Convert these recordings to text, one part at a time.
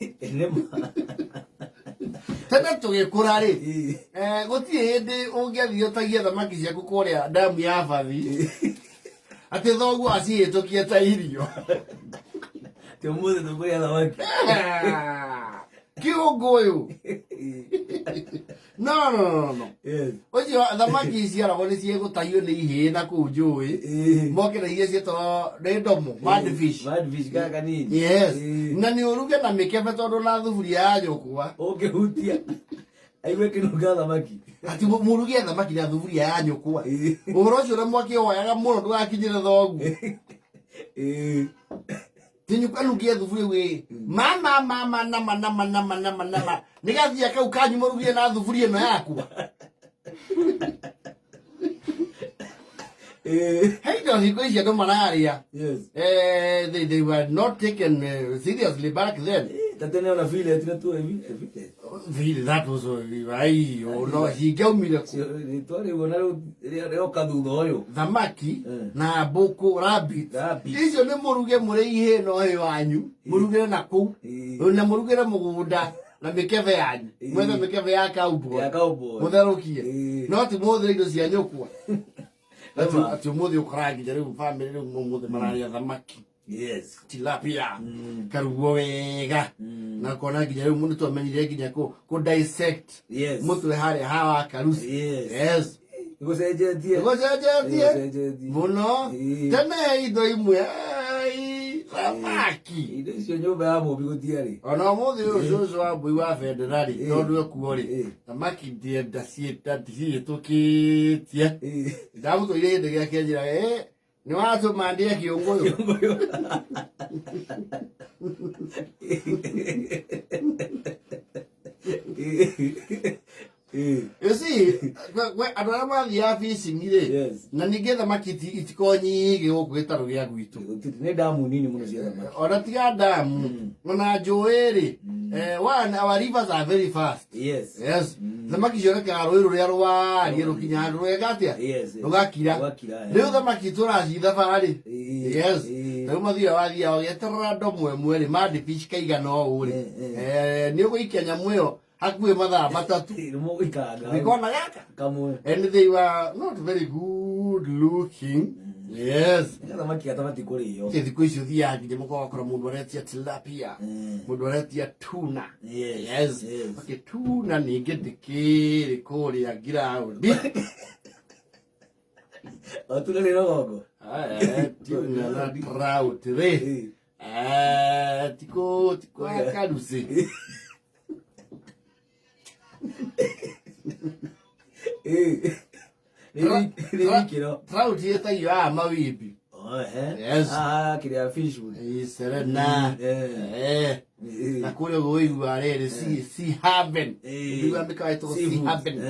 Nĩ ma. Tene tũgĩkũra rĩ, gũtirĩ hĩndĩ ũngĩathiĩ ũtagie thamaki ciaku kũrĩa ndamu ya bathi atĩ thoguo acihĩtũkie ta irio. Ti ũmũthĩ tũkũrĩa thamaki. Kĩũngũ ũyũ. No, no, no, no. Yes. Ũcio thamaki iciaragwo nĩ ciĩgũtahio nĩ ihĩĩ na kũu njũĩ. Moke na iria ciĩtagwo nĩ ndomo, mudfish. Mudfish kaya kanini. Yes. Na nĩ ũruge na mĩkebe tondũ na thuburia ya nyũkwa. Ũngĩhutia. Aigue kĩnunga thamaki. Ati mũruge thamaki na thuburia ya nyũkwa. Ũhoro ũcio na mwaki woyaga mũno ndũgakinyĩre thoguo. Tinyuka nugie thuburia wĩ mama mama nama nama nama nama nama nĩgathia kau kanyu mũrugie na thuburia ĩno yakwa. He indo hingo ici andũ mararĩa. They were not taken seriously back then. Ta tene ona fillet na tuo hivi. Fillet. Really, that was ai, oh, no cingĩaumire kũ? Rĩtwa rĩu ona rĩu rĩoka thutha ũyũ. Thamaki na mbũkũ, rabbit. Rabbit. Icio nĩ mũruge mũrĩ ihĩ na ũhĩ wanyu, mũrugĩre na kũu na mũrugĩre mũgũnda na mĩkebe yanyu, mwethe mĩkebe ya cowboy. Ya cowboy. Mũtherũkie. No ti mũhũthĩre indo cia nyũkwa. Atĩ ũmũthĩ ũkoraga nginya rĩu bamĩrĩ rĩu ũmũthĩ mararĩa thamaki. Tilapia karugwo wega na kona nginya rĩu nĩ twamenyire nginya kũ dissect mũtwe harĩa hawa karuci. Yes. Nĩgũcenjetie. Gũcenjetie Nĩgũcenjetie. mũno. Tene indo imwe ai, thamaki. Indo icio nyũmba ya mũmbi gũtiarĩ. Ona ũmũthĩ ũyũ cũcũ wa mbui wa bendera rĩ, tondũ ekuo rĩ, thamaki ndienda ciĩtũkĩtie. Ndamũtũire hĩndĩ gĩake njĩra, nĩ watũma ndĩe kĩũngũyũ. You see, andũ arĩa mathiaga fishing rĩ, na ningĩ thamaki itikoragwo nyingĩ gũkũ gĩtarũ gĩa gwitũ. Gũtirĩ, nĩ ndamu nini mũno cia thamaki. Ona tiga ndamu, ona njũĩ rĩ, one, our rivers are very fast. Yes. Thamaki cionekaga rũĩ rũrĩa rwariĩ rũkinya handũ rwega atĩa? Rũgakira. Rũgakira, eh. Rĩu thamaki tũracithabara rĩ. Rĩu mathiaga wathiaga ũgĩeterera ndomo ĩmwe rĩ, mudfish kaigana ũũ rĩ. Nĩ ũgũikia nyamũ ĩyo hakuhĩ mathaa 3. Nĩ mũgũikaranga. Nĩkona gaka? Kamwe. And they were not very good looking. Yes. Nĩ thamaki gatabati kũrĩo. Thikũ ici ũthiaga nginya mũkawa ũgakora mũndũ aretia tilapia, mũndũ aretia tuna. Yes. Okay, tuna ningĩ ndĩkĩrĩ kũrĩa ngiraũndi. O tuna nĩ rũgongo. Tuna na trout rĩ. Tiko karuci. Nĩ ikĩro. Trout ĩtagio haha mawimbi. Oh, eh. Yes. Ah, kĩrĩa fish food. Serena. Na kũrĩa ũguo ũiguaga rĩrĩ sea haven. Ũiguaga mĩkawa ĩtagwo sea Seafood. haven.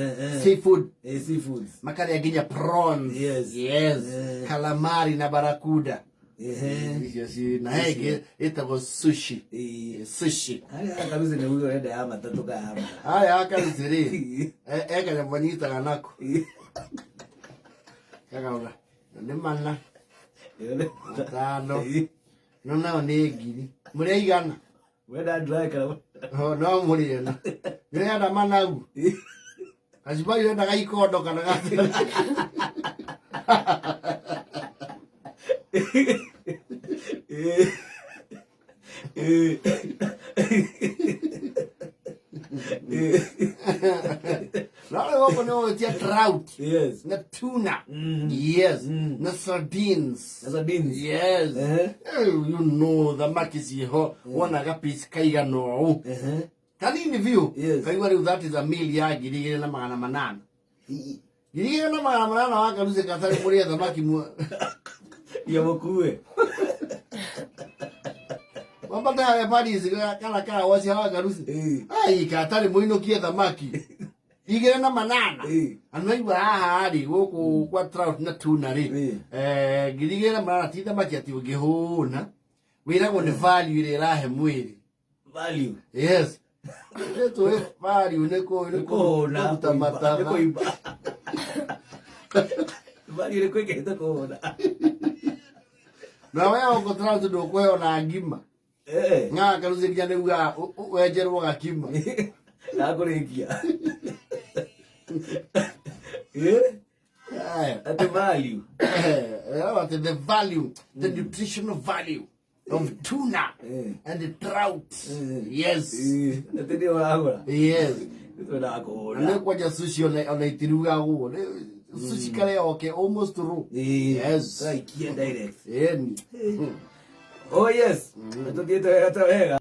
Seafood. Seafoods. Makarĩa nginya prawns. Yes. Calamari na barracuda. Icio na he ĩngĩ ĩtagwo sushi. Sushi. Harĩa karuci nĩ uge ũrenda ya matatũ kana ya mana. Haya karuci rĩ, ekanyamũ anyitaga nako. Kakauga, nĩ mana, 5, no nayo nĩ ngiri. Mũrĩ aigana? Wenda dry kana Oh, no mũrĩe na. Nĩũrenda managu? Kachumbari ũrenda gaikondo kana gatere? No rĩu gũkũ nĩ ũgwĩtia trout. Na tuna. Yes. Na sardines. Na sardines. Yes. You know, thamaki ciĩho wonaga piece kaigana ũũ. Kanini biũ. Kaigua rĩu that is a meal ya 2800. 2800 wa karuci gatarĩ mũrĩe thamaki Ya mũkue. Wambate harĩa Paris kana karawaci hawa karuci. Ai, gatarĩ mũinũkie thamaki. 2800. Andũ aigua haha rĩ, gũkũ kwa trout na tuna rĩ. 2800 ti thamaki atĩ ũngĩhũna. Wĩragwo nĩ value ĩrĩa ĩrahe mwĩrĩ. Value. Yes. Tũĩ value nĩ Nĩ kũhũna, kũruta kũimba, nĩ mathaga. kũimba. Value nĩ kwĩkĩte kũhũna. Na we ũkũ trout ndũkũheo na ngima. Eh. Ng'a karuci nginya nĩugaga wenjerwo gakima. Ndakũrĩkia. Eh? Eh. Atĩ value. Atĩ the value, the nutritional value of tuna and the trout. Yes. Eh, atĩ nĩyo ũragũra. Yes. Nĩtwendaga kũhũra. Na nĩ kwanja sushi ona itirugagwo. Sushi karĩa oke almost raw. Eh, Yes. Ũgaikia direct. Ĩni. Oh yes. Nĩtũthiĩte wega ta wega.